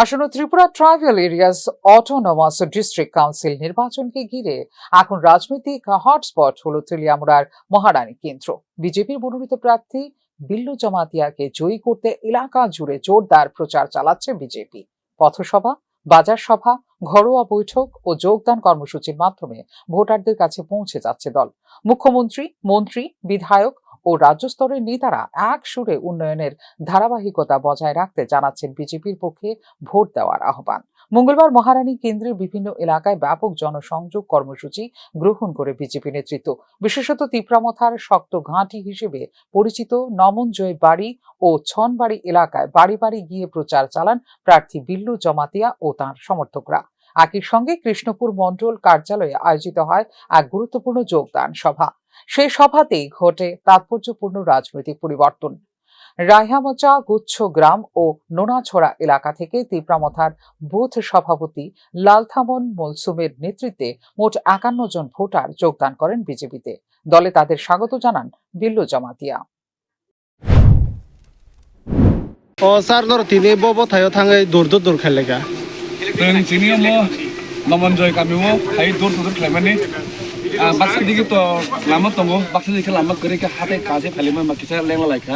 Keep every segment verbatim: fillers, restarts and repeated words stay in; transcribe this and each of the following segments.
আসন্ন Tripura tribal areas autonomous district council নির্বাচনকে ঘিরে এখন রাজনৈতিক হটস্পট হলো তেলিয়ামুড়ার মহারানী কেন্দ্র। বিজেপির মনোনীত প্রার্থী বিল্লু জমাতিয়াকে জয়ী করতে এলাকা জুড়ে জোরদার প্রচার চালাচ্ছে বিজেপি। পথসভা, বাজার সভা, ঘরোয়া বৈঠক ও যোগদান কর্মসূচির মাধ্যমে ভোটারদের কাছে পৌঁছে যাচ্ছে দল। মুখ্যমন্ত্রী, মন্ত্রী, বিধায়ক ও রাজ্য স্তরের নেতারা এক সুরে উন্নয়নের ধারাবাহিকতা বজায় রাখতে জানাচ্ছেন বিজেপির পক্ষে ভোট দেওয়ার আহ্বান। মঙ্গলবার মহারানী কেন্দ্রের বিভিন্ন এলাকায় ব্যাপক জনসংযোগ কর্মসূচি গ্রহণ করে বিজেপি নেতৃত্ব। বিশেষত তিপ্রামথার শক্ত ঘাঁটি হিসেবে পরিচিত নমনজয় বাড়ি ও ছনবাড়ি এলাকায় বাড়ি বাড়ি গিয়ে প্রচার চালান প্রার্থী বিল্লু জমাতিয়া ও তাঁর সমর্থকরা। একই সঙ্গে কৃষ্ণপুর মণ্ডল কার্যালয়ে আয়োজিত হয় এক গুরুত্বপূর্ণ যোগদান সভা। সেই সভাতেই ঘটে তাৎপর্যপূর্ণ রাজনৈতিক পরিবর্তন। রায়হামচা, গুচ্ছগ্রাম ও নোনাছড়া এলাকা থেকে তিপ্রামথার বুথ সভাপতি লালথামন মলসুমের নেতৃত্বে মোট একান্ন জন ভোটার যোগদান করেন বিজেপিতে। দলে তাদের স্বাগত জানান বিল্লু Jamatia. O sir, noro tini bo bothaio thangwi dur dur dur khaileka. Chwng chini omo Nomonjoy kamio hai dur dur khlaimani. Ah, baksa digi to lama tongo, baksa digi lama kwrwi khe hatai kaje phailima ma kisa lengla laikha.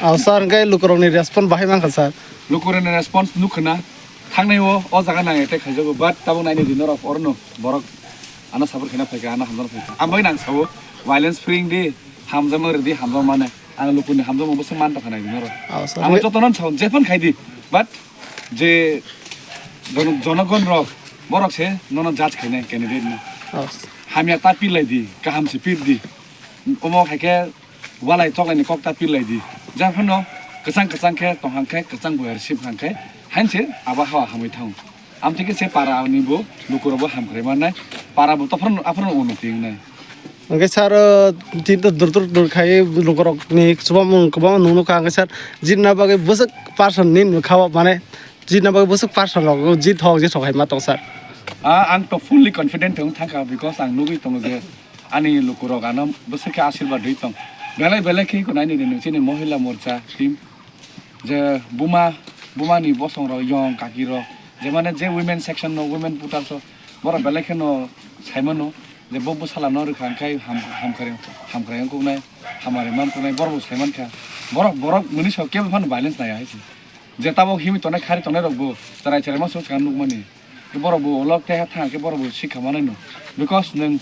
O sir, hwnkhe lukurokni response bahai mankha sir. Lukurokni response nukhwna. Thangnai o, o jaga nang attack khaijago, but tabuk naini di norok orono borok ano support khaina phaikha, ano hamjana phaikha. Ambai nang sao, violence free di, hamjakma rwdi, hamjakmane. Ang lukuni hamjakma bwswk man tongkha nai di norok. Oh, so Ang we- jotono sao, jephano khaidi, but je jon-, jonogon rok, borok se nono judge khainai candidate no. Oh, so- Hamya ta pir lai di, kaham se pir di. Omo hai khe walai toklaini kok ta pir lai di. Jang phano kwchang kwchang khe tong hang khe, kwchang buhai receive hang khe, hain se abo hawa hamwi thang. Amtwi khe se para ni bo lukurok bo hamkrai mannai, para bo tophron aphron unnoti wngnai. Hwnkhe sir, o, tini to dur dur dur khai lukurokni chubamung kwbangma nuknukha, hwnkhe sir, jitna bagwi bwswk person ni nukha o, mane jitna bagwi bwswk person rok jit hok jit hok hai ma tong sir. Ah, ang to fully confident wng thangkha, because ang nugwi tongo je ani lukurok ano bwswk khe asirwad rwi tong. Belai belai khe iko naini di nung chini Mohila Morcha team. Je buma, bumani bosong rok, yong kaki rok, je mane je women section no, women voters o, borok belai kheno saimano, je bo bwsala no rwkha hwnkhe ham-, hamkrai, hamkrai wngkuknai, hamari mankuknai, borok bo saimankha. Borok, borok mwnwi so kebo phano violence naiya hai se. Je tabok himwi tongnai, khari tongnai rok bo cherai cherai ma swk swkang nukmani. Borok bo ulok tei ha thang khe borok bo sikha manai no. Because nwng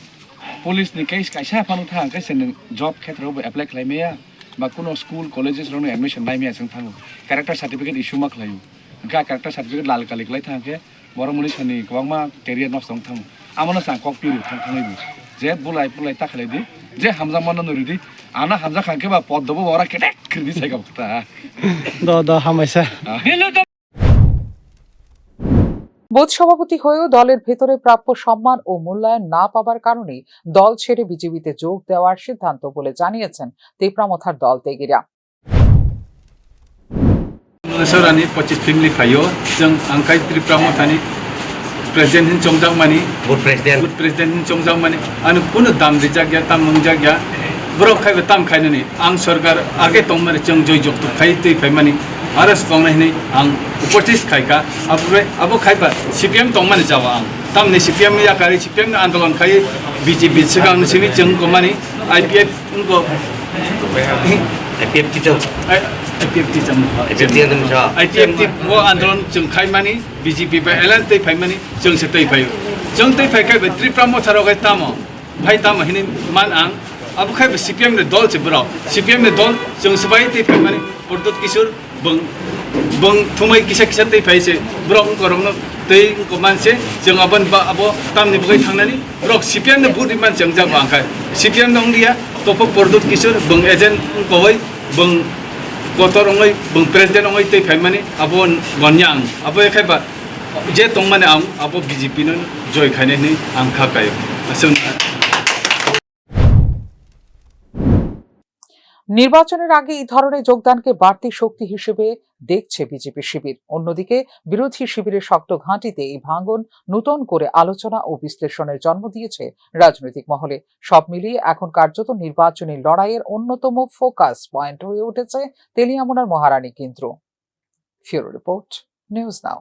police ni case kaisa phano thang khe se nwng job khetra bo apply khlai maya, ba kuno school, colleges rok no admission nai maya chwng thango. Character certificate issue ma khlaio. Hwnkhe a character certificate lal kali khlai thang khe borok mwnwi sani kwbangma career nosto wng thango. Amo no chwng kok piri thang thangwi bo. Je bulai bulai ta khlai di, je hamjakma no nuri di. Ano hamjak kha khe ba poddo bo ora ketek khri di sai ka bwkha ta. Do, do, hamaisa. Ah. Booth সভাপতি হয়েও দলের ভেতরে প্রাপ্য সম্মান ও মূল্যায়ন না পাবার কারণেই দল ছেড়ে বিজেপিতে যোগ দেওয়ার সিদ্ধান্ত বলে জানিয়েছেন তিপ্রামথার দল ত্যাগীরা। Sorani pochis family khaio, chwng ang khai Tripura Mothani president hin chongjak mani, Board president. Board president hin chongjak mani, ano kuno dam rijak ya, tam nungjak ya, borok khai bo tam khainani, ang sorkar age tongmani chwng joi joktuk khai twi phaimani, aro swkang nai hinwi ang upochis khaika, abo bai, abo khai ba C P M tongmani jaga ang, tamni C P M ni yakari C P M ni andolon khai B J P swkang ni simi chwng komani I P F Wngkha. I P F T chwng. I, I P F T chwng. I P F T chwng sa. I P F T o andolon chwng khaimani, B J P bai alliance tei phaimani, chwng se tei phaio. Chwng tei phai khai bai Tripura Motha rok hai tamo, phai tamo hinwi man ang. Abo khai bai C P M ni dol se borok. C P M ni dol chwng se bai tei phaimani, Pradyot Kishore. Bwng, bwng thumai kisa kisa tei phai se, borok wngkorokno tei wngkok man se, chwng aboni ba-, abo tamni bagwi thangnani, borok C P M no vote rwmani chwng jago ang khai. C P M no wngliya, Tophok Pradyot Kishore, bwng agent wngkowoi, bwng kotor wngwi, bwng president wngwi tei phaimani, abo gonya ang. Abo ekhai ba, je tongmani ang, abo B J P no joi khainai hinwi ang kha kaio. Aswk. নির্বাচনের আগে এই ধরনের যোগদানকে বাড়তি শক্তি হিসেবে দেখছে বিজেপি শিবির। অন্যদিকে বিরোধী শিবিরের শক্ত ঘাঁটিতে এই ভাঙন নতুন করে আলোচনা ও বিশ্লেষণের জন্ম দিয়েছে রাজনৈতিক মহলে। সব মিলিয়ে এখন কার্যত নির্বাচনী লড়াইয়ের অন্যতম ফোকাস পয়েন্ট হয়ে উঠেছে তেলিয়ামুড়ার মহারানী কেন্দ্র। ফিউরো রিপোর্ট, নিউজ নাও।